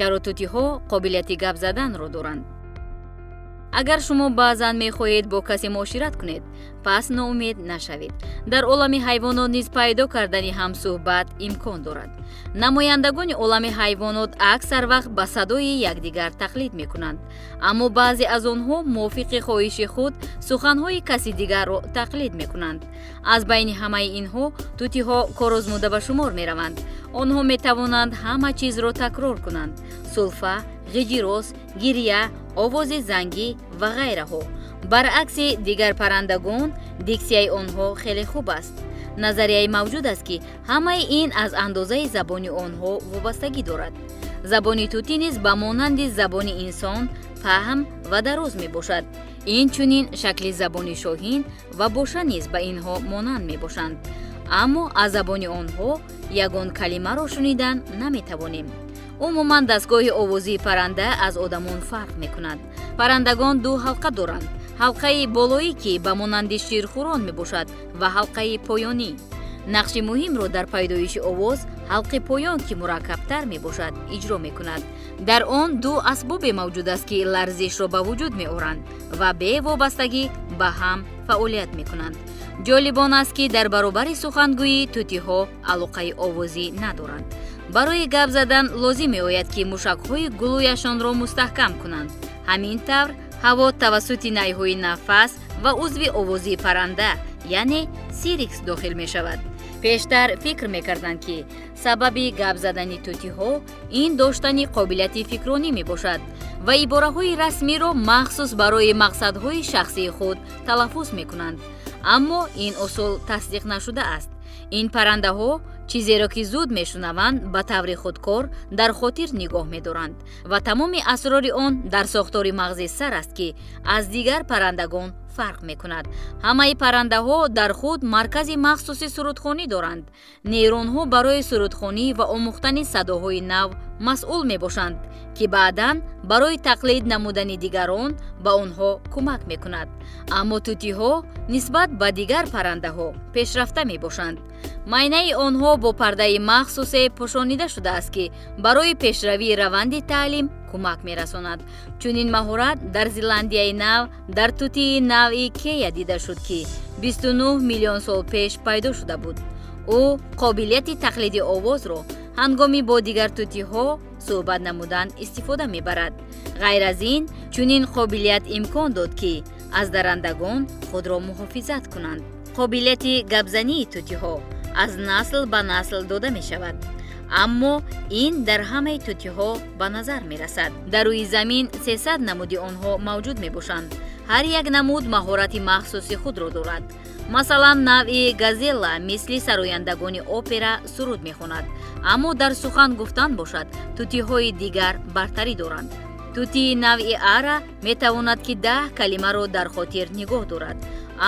Чаро тутиҳо қобилияти гап заданро доранд? Агар шумо баъзан мехоҳед бо касе муошират кунед, пас ноумед нашавед. Дар олами ҳайвонот низ пайдо кардани ҳамсӯҳбат имкон дорад. Намояндагони олами ҳайвонот аксар вақт ба садои якдигар тақлид мекунанд, аммо баъзе аз онҳо мувофиқи хоҳиши худ суханҳои каси дигарро тақлид мекунанд. Аз байни ҳамаи инҳо тутиҳо корозмуда ба шумор мераванд. Онҳо метавонанд ҳама чизро такрор кунанд: сулфа, ғиҷирос, гиря, овози зангӣ ва ғайраҳо. Баръакси дигар паррандагон, диксияи онҳо хеле хуб аст. Назарияе мавҷуд аст, ки ҳамаи ин аз андозаи забони онҳо вобастагӣ дорад. Забони тутӣ низ ба монанди забони инсон паҳн ва дароз мебошад. Инчунин шакли забони шоҳин ва боша низ ба инҳо монанд мебошанд, аммо аз забони онҳо ягон калимаро шунидан наметавонем. Умуман, дастгоҳи овозии парранда аз одамон фарқ мекунад. Паррандагон ду ҳалқа доранд: ҳалқаи болоӣ, ки ба монанди ширхӯрон мебошад, ва ҳалқаи поёнӣ. Нақши муҳимро дар пайдоиши овоз ҳалқи поён, ки мураккабтар мебошад, иҷро мекунад. Дар он ду асбобе мавҷуд аст, ки ларзишро ба вуҷуд меоранд ва бевобастагӣ ба ҳам фаъолият мекунанд. Ҷолиб он аст, ки дар баробари сухангӯӣ тутиҳо алоқаи овозӣ надоранд. Барои гап задан лозим меояд, ки мушакҳои гулӯяшонро мустаҳкам кунанд. Ҳамин тавр, ҳаво тавассути найҳои нафас ва узви овозии парранда, яъне сирикс, дохил мешавад. Пештар фикр мекарданд, ки сабаби гап задани тутиҳо ин доштани қобилияти фикронӣ мебошад ва ибораҳои расмиро махсус барои мақсадҳои шахсии худ талаффуз мекунанд, аммо ин усул тасдиқ нашудааст. Ин паррандаҳо чизеро, ки зуд мешунаванд, ба таври худкор дар хотир нигоҳ медоранд ва тамоми асрори он дар сохтори мағзи сар аст, ки аз дигар паррандагон фарқ мекунад. Ҳамаи паррандаҳо дар худ маркази махсуси сурудхонӣ доранд. Нейронҳо барои сурудхонӣ ва омӯхтани садоҳои нав масъул мебошанд, ки баъдан барои тақлид намудани дигарон ба онҳо кӯмак мекунад. Аммо тутиҳо нисбат ба дигар паррандаҳо пешрафта мебошанд. Майнаи онҳо бо пардаи махсусе пӯшонида шудааст, ки барои пешравии раванди таълим кӯмак мерасонад. Чунин маҳорат дар Зеландияи Нав дар тутии навъи кея дида шуд, ки 29 миллион сол пеш пайдо шуда буд. Ӯ қобилияти тақлиди овозро ҳангоми бо дигар тутиҳо суҳбат намудан истифода мебарад. Ғайр аз ин, чунин қобилият имкон дод, ки аз дарандагон худро муҳофизат кунанд. Қобилияти гапзании тутиҳо аз насл ба насл дода мешавад, аммо ин дар ҳамаи тутиҳо ба назар мерасад. Дар рӯи замин 300 намуди онҳо мавҷуд мебошанд. Ҳар як намуд маҳорати махсуси худро дорад. Масалан, навъи газелла мисли сарояндагони опера суруд мехонад, аммо дар сухан гуфтан бошад, тутиҳои дигар бартарӣ доранд. Тутии навъи ара метавонад, ки 10 калимаро дар хотир нигоҳ дорад,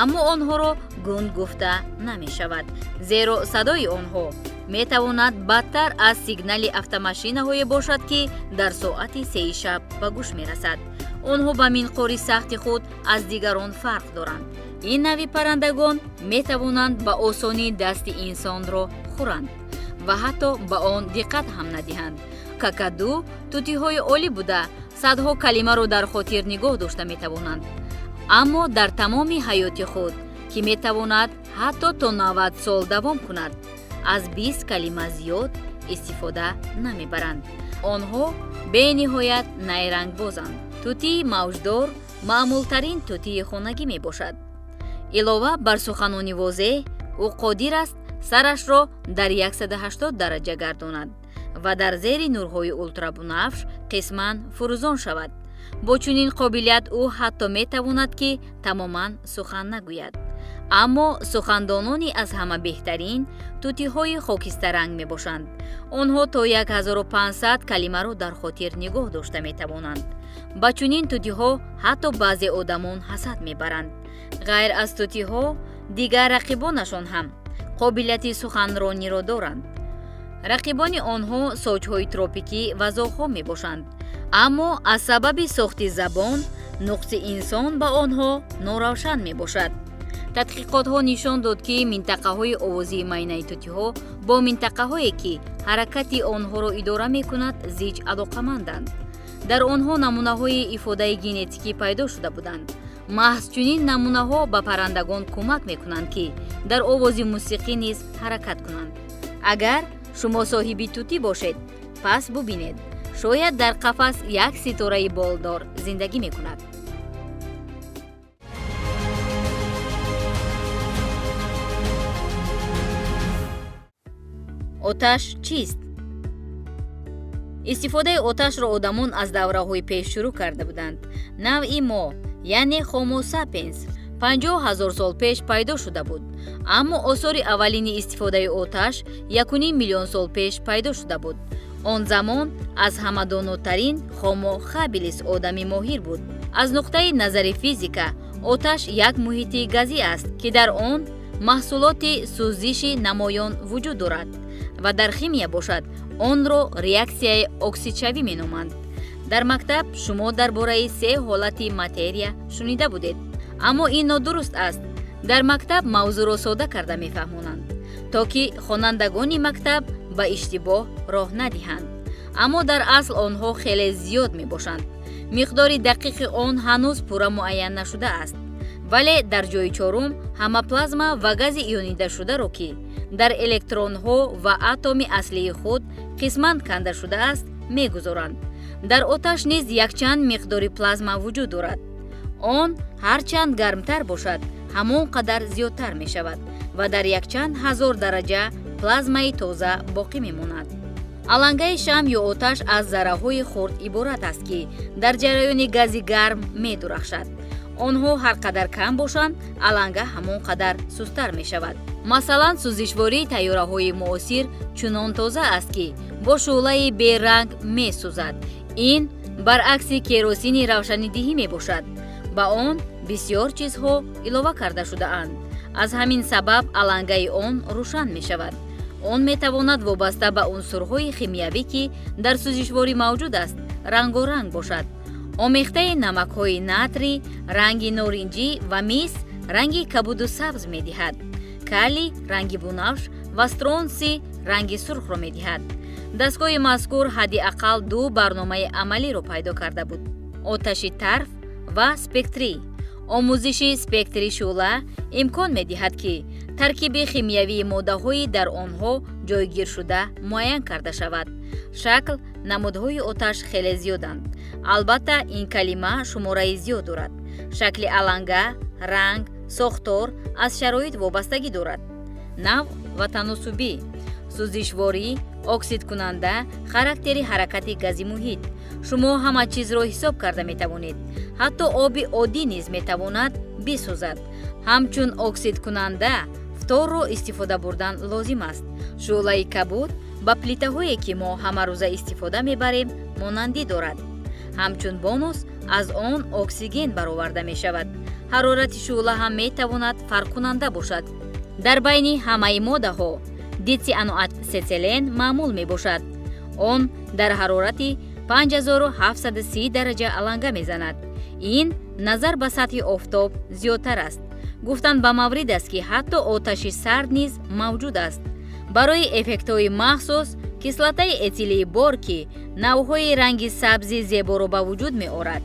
аммо онҳоро гунд гуфта намешавад, зеро садои онҳо метавонад бадтар аз сигнали автомошинаҳое бошад, ки дар соати 3-и шаб ба гӯш мерасад. Онҳо ба минқори сахти худ аз дигарон фарқ доранд. Ин навъи паррандагон метавонанд ба осонӣ дасти инсонро хӯранд ва ҳатто ба он диққат ҳам надиҳанд. Какаду тутиҳои олӣ буда, садҳо калимаро дар хотир нигоҳ дошта метавонанд, аммо дар тамоми ҳаёти худ, ки метавонад ҳатто то 90 сол давом кунад, аз 20 калима зиёд истифода намебаранд. Онҳо бениҳоят найрангбозанд. Тутии мавҷдор маъмултарин тутии хонагӣ мебошад. Илова бар суханони возеҳ, ӯ қодир аст сарашро дар 180 дараҷа гардонад ва дар зери нурҳои ултрабунафш қисман фурӯзон шавад. Бо чунин қобилият ӯ ҳатто метавонад, ки тамоман сухан нагӯяд. Аммо сухандонони аз ҳама беҳтарин тутиҳои хокистаранг мебошанд. Онҳо то 1500 калимаро дар хотир нигоҳ дошта метавонанд. Ба чунин тутиҳо ҳатто баъзе одамон ҳасад мебаранд. Ғайр аз тутиҳо, дигар рақибонашон ҳам қобилияти суханрониро доранд. Рақибони онҳо соҷҳои тропикӣ ва зоғҳо мебошанд, аммо аз сабаби сохти забон нуқси инсон ба онҳо норавшан мебошад. Тадқиқотҳо нишон дод, ки минтақаҳои овозии майнаи тутиҳо бо минтақаҳое, ки ҳаракати онҳоро идора мекунад, зич алоқаманданд. Дар онҳо намунаҳои ифодаи генетикӣ пайдо шуда буданд. Маҳз чунин намунаҳо ба паррандагон кӯмак мекунанд, ки дар овози мусиқӣ низ ҳаракат кунанд. Агар шумо соҳиби тутӣ бошед, пас бубинед, шояд дар қафас як ситораи болдор зиндагӣ мекунад. Оташ чист? Истифодаи оташро одамон аз давраҳои пеш шурӯъ карда буданд. Навъи мо, яъне Homo sapiens, 50 000 сол пеш пайдо шуда буд. Аммо осори аввалини истифодаи оташ 1,5 миллион сол пеш пайдо шуда буд. Он замон аз ҳама донотарин Homo habilis одами моҳир буд. Аз нуқтаи назари физика, оташ як муҳити газӣ аст, ки дар он маҳсулоти сӯзиши намоён вуҷуд дорад ва дар химия бошад, онро реаксияи оксидшавӣ меноманд. Дар мактаб шумо дар бораи се ҳолати материя шунида будед, аммо ин нодуруст аст. Дар мактаб мавзӯъро сода карда мефаҳмонанд, то ки хонандагони мактаб ба иштибоҳ роҳ надиҳанд. Аммо дар асл онҳо хеле зиёд мебошанд. Миқдори дақиқи он ҳанӯз пурра муайян нашудааст. Вале дар ҷои чорум ҳама плазма ва гази ионидашударо, ки дар электронҳо ва атоми аслии худ қисман канда шудааст, мегузоранд. Дар оташ низ якчанд миқдори плазма вуҷуд дорад. Он ҳарчанд гармтар бошад, ҳамон қадар зиёдтар мешавад ва дар якчанд ҳазор дараҷа плазмаи тоза боқӣ мемонад. Алангаи шам ё оташ аз зарраҳои хурд иборат аст, ки дар ҷараёни гази гарм медурахшад. Онҳо ҳар қадар кам бошанд, аланга ҳамон қадар сусттар мешавад. Масалан, сӯзишвории тайёраҳои муосир чунон тоза аст, ки бо шӯълаи беранг месӯзад. Ин баръакси керосини равшанидиҳӣ мебошад. Ба он бисёр чизҳо илова карда шудаанд. Аз ҳамин сабаб алангаи он рӯшан мешавад. Он метавонад вобаста ба унсурҳои химиявӣ, ки дар сӯзишворӣ мавҷуд аст, рангоранг бошад. Омехтаи намакҳои натрий ранги норинҷӣ ва мис ранги кабуду сабз медиҳад. Калий ранги бунафш ва стронсий ранги сурхро медиҳад. Дастгоҳи мазкур ҳадди ақал ду барномаи амалиро пайдо карда буд: оташи тарф ва спектрӣ. Омӯзиши спектри шӯъла имкон медиҳад, ки таркиби химиявии моддаҳои дар онҳо ҷойгиршуда муайян карда шавад. Шакл, намудҳои оташ хеле зиёданд. Албатта, ин калима шумораи зиёд дорад. Шакли аланга, ранг, сохтор аз шароит вобастагӣ дорад. Навъ ва таносубӣ, сӯзишворӣ, оксидкунанда, характери ҳаракати гази муҳит. Шумо ҳама чизро ҳисоб карда метавонед. Ҳатто оби оддӣ низ метавонад бисӯзад. Ҳамчун оксидкунанда фторро истифода бурдан лозим аст. Шӯълаи кабуд ба плитаҳое, ки мо ҳамарӯза истифода мебарем, монандӣ дорад. Ҳамчун бонус аз он оксиген бароварда мешавад. Ҳарорати шӯъла ҳам метавонад фарқкунанда бошад. Дар байни ҳамаи моддаҳо дицианоацетилен маъмул мебошад. Он дар ҳарорати 5730 дараҷа аланга мезанад. Ин назар ба сатҳи офтоб зиёдтар аст. Гуфтан ба маврид аст, ки ҳатто оташи сард низ мавҷуд аст. Барои эффектҳои махсус кислотаи этилии бор, ки навъҳои ранги сабзи зеборо ба вуҷуд меорад,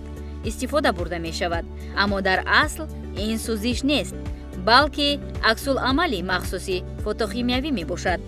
истифода бурда мешавад. Аммо дар асл ин сӯзиш нест, балки аксуламали махсуси фотохимиявӣ мебошад.